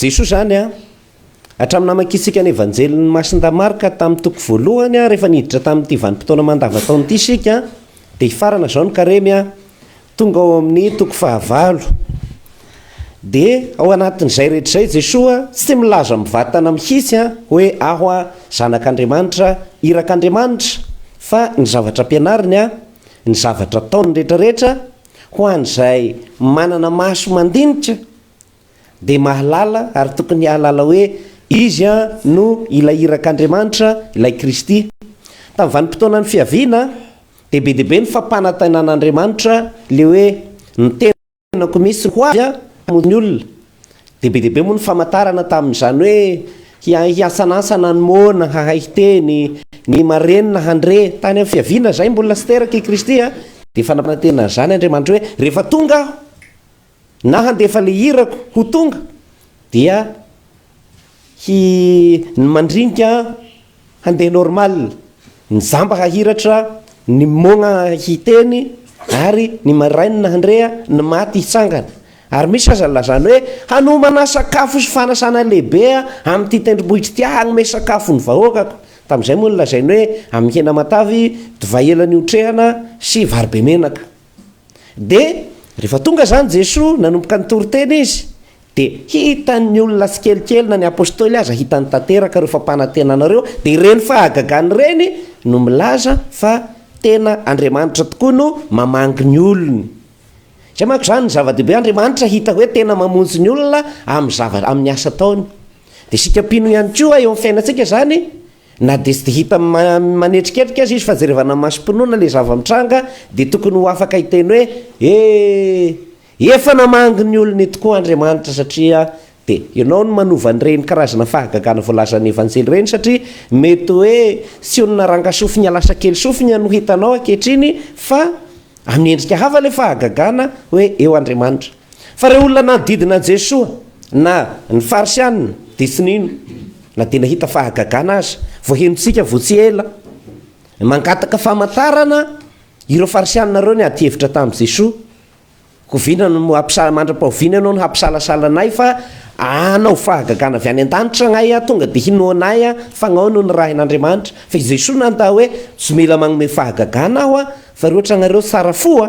Jesoa izany an, hatramin'ny namakiantsika ny Evanjelin'i Masindahy Marka tamin'ny toko voalohany an, rehefa niditra tamin'ity vanim-potoana mandavantaona ity isika an, dia hifarana izao ny karemy an, tonga ao amin'ny toko fahavalo. Dia ao anatin'izay rehetra izay Jesoa tsy milaza mivantana mihitsy an, hoe aho an, zanak'Andriamanitra, irak'Andriamanitra, fa ny zavatra ampianariny an, ny zavatra ataony rehetrarehetra, ho an'izay manana maso mandinika, dia mahalala ary tokony hahalala hoe Izy no ilay irak'Andriamanitra, ilay Kristy. Tamin'ny vanim-potoanan'ny fiaviana, dia be dia be ny fampanantenan'Andriamanitra ilay hoe ny tenako mihitsy no ho avy hamonjy ny olona. Dia be dia be moa ny famantarana tamin'izany hoe hiansanansana ny moana hahay hiteny, ny marenina handre. Tany amin'ny fiaviana izay mbola tsy teraka i Kristy dia efa nampanantena an'izany Andriamanitra hoe rehefa tonga aho, Na handefa le irako ho tonga dia hi ny mandrinka handeha normal, ny jamba hahiratra, ny moagna hiteny ary ny marainina handrea, ny maty hitsangana. Ary misy aza nilazany hoe hanomana sakafo sy fanasana lehibe amin'ity tendrombohitra ity aho hanome sakafo ny vahoakako. Tamin'izay moa nolazainy hoe amin'ny hena matavy, divay ela niotrehana sy vary be menaka. Dia rehefa tonga izany Jesoa, nanomboka nitory teny Izy, dia hitan'ny olona tsikelikely, na ny Apostoly aza hitany tanteraka ireo fampanantenana ireo, dia ireny fahagagana ireny no milaza fa tena Andriamanitra tokoa no mamangy ny olony. Izay manko izany ny zava-dehibe, Andriamanitra hita hoe tena mamonjy ny olona amin'ny zava, amin'ny asa ataony. Dia isika mpino ihany koa eo amin'ny fiainantsika izany, Na dia tsy dia hita manetriketrika aza izy fa jerevana amin'ny masom-pinoana ilay zava-mitranga dia tokony ho afaka hiteny hoe, Eh! Efa namangy ny olony tokoa Andriamanitra satria dia ianao no manova an'ireny karazana fahagagana voalazan'ny Evanjely ireny satria mety hoe tsy olona ranga sofina lasa kely sofina no hitanao ankehitriny fa amin'ny endrika hafa ilay fahagagana hoe eo Andriamanitra. Fa ireo olona nanodidina an'i Jesoa na ny Farisianina dia tsy nino na dia nahita fahagagana aza. Vao henontsika vao tsy ela, mangataka famantarana ireo Farisianina ireo niady hevitra tamin'i Jesoa. Oviana no hampisa- mandra-pahoviana ianao no hampisalasala anay fa hanao fahagagana avy any an-danitra agnay aho, tonga dia hinoanay aho fa agnao no nirahin'Andriamanitra. Fa i Jesoa nandà hoe, tsy mila magnome fahagagana aho fa reo ohatranareo tsara fo a!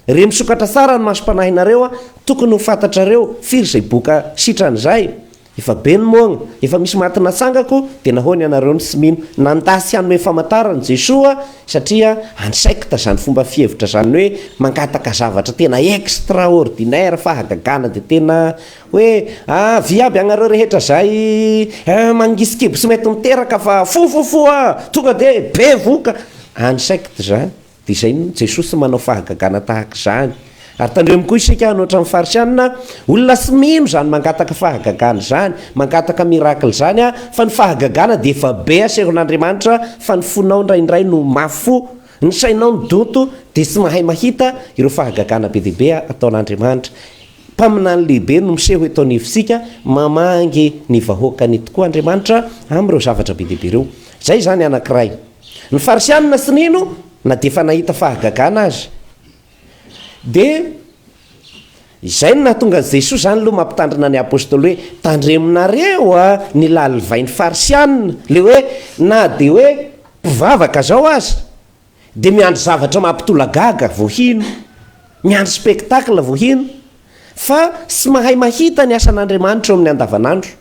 Re misokatra tsara ny masom-panahinareo a, tokony ho fantatrareo firy izay boka sitrana izay, efa be ny moagna, efa misy maty natsangako dia nahoana ianareo no tsy mino, nandà tsy hanome famantarana Jesoa satria any secte izany fomba fihevitra izany hoe mangataka zavatra tena extraordinaire fahagagana dia tena hoe avia aby agnareo rehetra izay mangisy kibo tsy mety miteraka fa fofofo a tonga dia bevoka, any secte izany. Dia izay no Jesosy manao fahagagana tahaka izany. Ary tandremo koa isika hanoatra ny Farisianina, olona tsy mino izany mangataka fahagagana izany, mangataka miracle izany an, fa ny fahagagana dia efa be asehon'Andriamanitra fa ny fonao indraindray no mafy fo, ny sainao no donto dia tsy mahay mahita ireo fahagagana be dia be ataon'Andriamanitra. Mpaminany lehibe no miseho eto anivontsika, mamangy ny vahoakany tokoa Andriamanitra amin'ireo zavatra be dia be ireo. Izay izany anankiray. Ny Farisianina tsy nino na dia efa nahita fahagagana aza. Dia izay no nahatonga an'i Jesoa izany aloha mampitandrina ny Apôstôly hoe, tandremonareo a ny lalivain'ny Farisianina. Ilay hoe na dia hoe mpivavaka izao aza dia miandry zavatra mampitolagaga vao hino, miandry spectacle vao hino, fa tsy mahay mahita ny asan'Andriamanitra eo amin'ny andavanandro.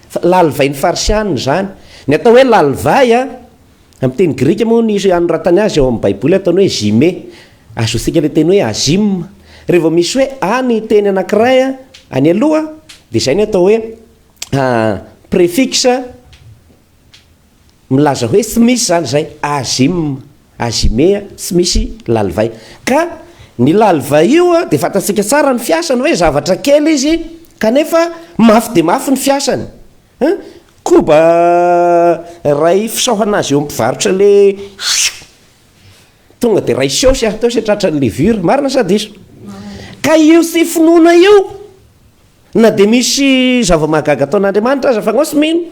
Fa lalivain'ny Farisianina izany. Ny atao hoe lalivay a, amin'ny teny grika moa ny anoratany azy ao amin'ny Baiboly ataony hoe zyme. Azontsika ilay teny hoe azim. Rehefa vao misy hoe a ny teny anankiray a, any aloha, dia izay ny atao hoe préfixe milaza hoe tsy misy izany izay, azim, azime, tsy misy lalivay. Ka ny lalivay io dia fantatsika tsara ny fiasany hoe zavatra kely izy kanefa mafy dia mafy ny fiasany. Hein? Koba iray fisaohana azy eo amin'ny mpivarotra le tonga dia ray saosy aho teo sy tratran'ny levure, marina sa diso? Ka io tsy finoana io Na dia misy zava-mahagaga ataon'Andriamanitra aza fa anao tsy mino,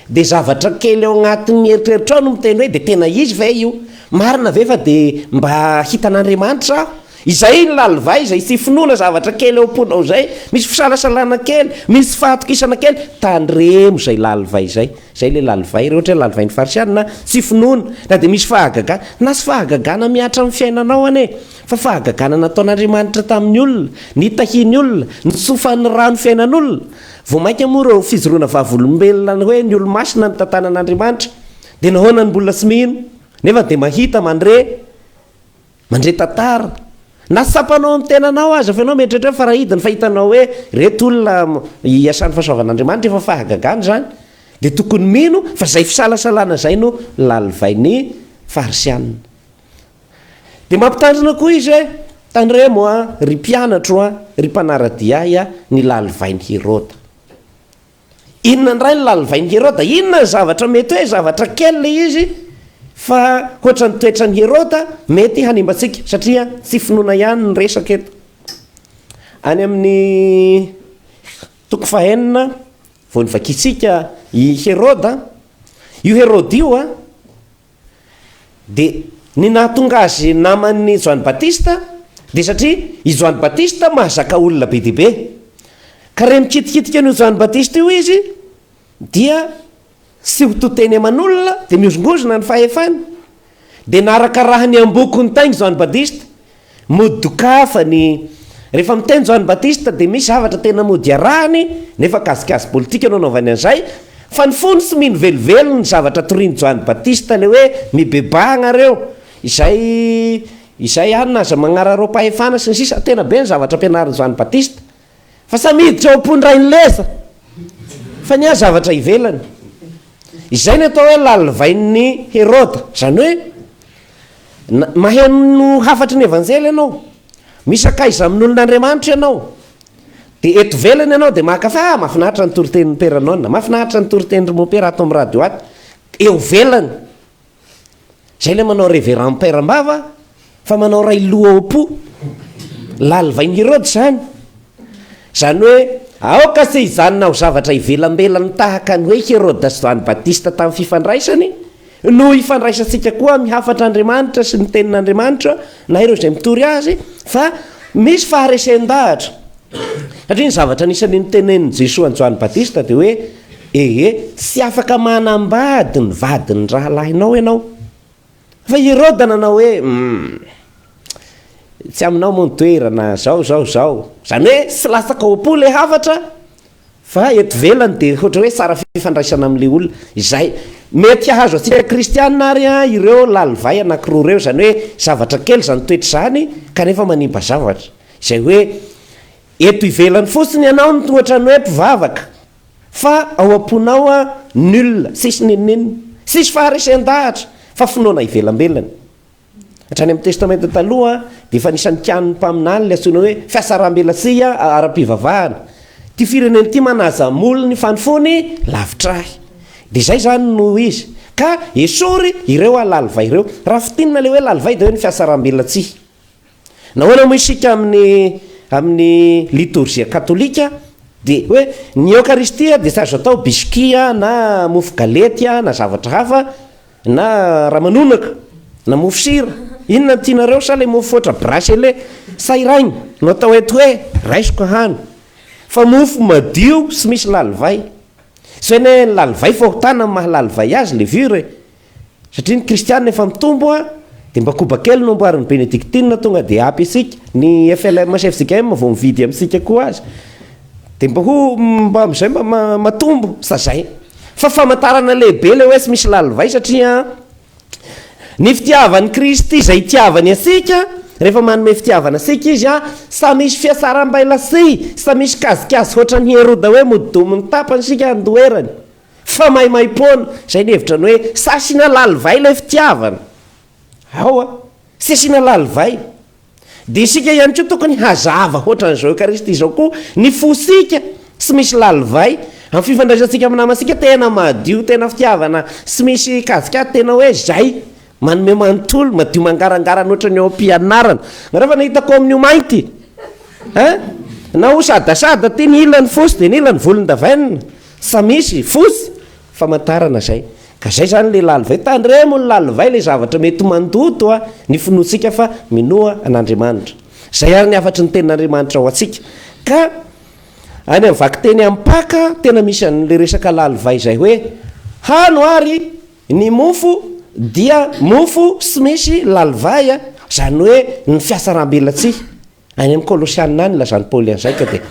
dia zavatra kely ao agnatin'ny eritreritrao no miteny hoe dia tena izy ve io? Marina ve fa dia mba hitan'Andriamanitra aho? Izay ny lalivay, izay tsy finoana zavatra kely ao am-ponao izay, misy fisalasalana kely, misy tsy fahatokisana kely, tandremo izay lalivay izay. Izay ilay lalivay, raha ohatra hoe lalivain'ny Farisianina, tsy finoana, na dia misy fahagagana, na tsy fahagagana mihatra amin'ny fiainanao anie, fa fahagagana nataon'Andriamanitra tamin'ny olona, nitahiany olona, nitsofany rano fiainan'olona. Vao mainka moa ireo fijoroana vavolombelona ny hoe ny olo-masina no tantanan'Andriamanitra, dia nahoana no mbola tsy mino, nefa dia mahita, mandre, Mandre tantara. Na tsy tsapanao amin'ny tenanao aza fa ianao mieritreritra hoe farahidiny fa hitanao hoe ireto olona iasan'ny fahasoavan'Andriamanitra efa fahagagana izany. Dia tokony mino fa izay fisalasalana izay no lalivain'ny Farisianina. Dia mampitandrina koa izy hoe, Tandremo a, ry mpianatro a, ry mpanara-dia ahy a, ny lalivain'i Heroda. Inona indray ny lalivain'i Heroda? Inona ny zavatra mety hoe zavatra kely ilay izy fa hoatran'ny toetran'i Heroda mety hanimba antsika satria tsy finoana ihany ny resaka eto. Any amin'ny toko fahenina vao novakintsika i Heroda, io Heroda io a, Dia ny nahatonga azy naman'i Joany Batista dia satria i Joany Batista mahazaka olona be dia be. Ka raha mikitikitika an'io Joany Batista io izy dia tsy ho to teny aman'olona dia mihozongozona ny fahefany. Dia narakarahany ambokony tainga Joany Batista. Mody dokafany. Rehefa miteny Joany Batista dia misy zavatra tena mody arahany nefa kajikajy politika no anaovany an'izay fa ny fony tsy mino velively ny zavatra torian'i Joany Batista le hoe mibebaha nareo izay izay anona aza magnararaom-pahefana sy ny sisa tena be ny zavatra ampianarin'i Joany Batista fa samy miditra ao am-pon-dRainileza fa ny ahy zavatra ivelany. Izay ny atao hoe lalivain'i Heroda izany hoe Maheno hafatry ny Evanjely ianao, misakaiza amin'olon'Andriamanitra ianao, dia eto ivelany ianao dia maka fa ah, mahafinaritra ny toritenin'i Père Nona, mahafinaritra ny toritenin-dry Mompera ato amin'ny radio ato, eo ivelany. Izay ilay manao révérend père am-bava fa manao ray loha ao am-po. Lalivain'i Heroda izany. Izany hoe aoka tsy hijanona ho zavatra ivelambelany tahaka ny hoe Heroda sy Joany Batista tamin'ny fifandraisany, No ifandraisantsika koa amin'ny hafatr'Andriamanitra sy ny Tenin'Andriamanitra na ireo izay mitory azy fa misy faharesen-dahatra. Satria ny zavatra anisan'ny notenenin'i Jesoa an'i Joany Batista dia hoe ee, tsy afaka manambady ny vadin'ny rahalahinao ianao. Fa i Heroda nanao hoe humm, tsy aminao moa ny toerana, zao zao zao. Izany hoe tsy latsaka ao am-po ilay hafatra Fa eto ivelany dia ohatra hoe tsara fifandraisana amin'ilay olona. Izay. Mety hahazo antsika kristiana ary ireo lalivay anankiroa ireo, izany hoe zavatra kely izany toetra izany kanefa manimba zavatra. Izay hoe eto ivelany fotsiny ianao no ohatran'ny hoe mpivavaka fa ao am-ponao nul, tsisy n'inon'inona. Tsisy faharesen-dahatra fa finoana ivelambelany. Hatrany amin'ny Testamenta Taloha dia efa anisan'ny kianin'ny mpaminany ilay antsoina hoe fihatsarambelatsihy ara-pivavahana. Ity firenena ity manaja molony fa ny fony lavitra ahy. Dia izay izany no izy. Ka esory ireo lalivay ireo. Raha fintinina ilay hoe lalivay dia hoe ny fihatsarambelatsihy. Nahoana moa isika amin'ny amin'ny litorzia katolika dia hoe ny Eokaristia dia tsy azo atao biscuit na mofo galety na zavatra hafa Na ramanonaka, na mofo sira, inona no tianareo sa le mofo foatra bracelet sa irainy no atao eto hoe raisiko hano fa mofo madio sy misy lalivay. Tsy hoe anie ny lalivay fahotana ny maha lalivay azy levure e! Satria ny kristiana efa mitombo an, dia mba koba kely no amboarin'ny benedictine tonga dia ampy antsika, ny flm sy fjkm vao mividy amintsika koa aza dia mba ho mba amin'izay mba matombo sa zay. Fa famantarana lehibe ilay hoe tsy misy lalivay satria ny fitiavan'i Kristy izay itiavany antsika, rehefa manome fitiavana antsika Izy, sa misy fihatsaram-bailatsihy, sa misy kajikajy hoatran'i Heroda hoe modominy tapany isika handoerany, fa maimaim-poana. Izay ny hevitra ny hoe sa asiana lalivay ilay fitiavana. Ao a! Tsy asiana lalivay. Dia isika ihany koa tokony hazava hoatran'izao Eokaristia izao koa ny fosika tsy misy lalivay, amin'ny fifandraisantsika amin'ny namantsika tena madio, tena fitiavana tsy misy kajikajy, tena hoe zay, manome manontolo, madio mangarangarana ohatran'ny ao am-pianarana. Nareo fa nahita ko amin'io mainty hein? Na ho sadasada ty ny ilany fotsy dia ny ilany volondavenona, sa misy fotsy? Famantarana zay. Ka zay zany le lalivay, tandremo ny lalivay le zavatra mety mandoto a ny finoantsika fa minoa an'Andriamanitra. Izay ary ny hafatry ny tenin'Andriamanitra ho antsika. Ka any amin'ny vakiteny amin'ny Paka tena misy an'ilay resaka lalivay izay hoe, hano ary ny mofo dia mofo tsy misy lalivay, izany hoe ny fiatsaram-belatsihy. Any amin'ny Kolosiana any ilazan'i Paoly an'izay ka dia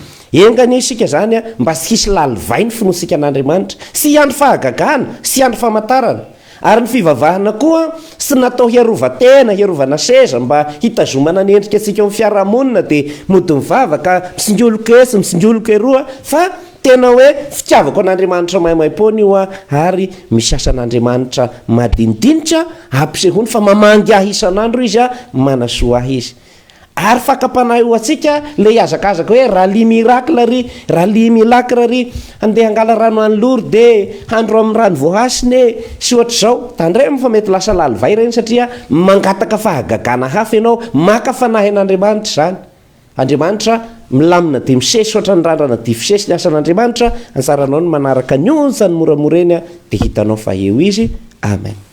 enga anie isika izany mba tsy hisy lalivay ny finoantsika an'Andriamanitra, sy hiandry fahagagana, sy hiandry famantarana. Ary ny fivavahana koa tsy natao hiarovan-tena, hiarovana seza, mba hitazomana ny endrika antsika eo amin'ny fiarahamonina dia mody mivavaka, mitsingoloka etsy, mitsingoloka eroa, fa tena hoe fitiavako an'Andriamanitra maimaimpoana io ary misy asan'Andriamanitra madinidinika ampisehoany fa mamangy ahy isan'andro Izy, manasoa ahy Izy. Ary fakam-panahy ho antsika le hihazakazaka hoe rallye miracle ry, rallye milacre ry, handeha hangala rano any Lourdes e, handro amin'ny rano voahasina e, sy ohatr'izao. Tandremo fa mety lasa lalivay ireny satria mangataka fahagagana hafa ianao, maka fanahy an'Andriamanitra izany. Andriamanitra milamina dia misesy ohatran'ny randrana difisesy ny asan'Andriamanitra, anjaranao ny manaraka ny onjany moramora eny dia hitanao fa eo Izy. Amen.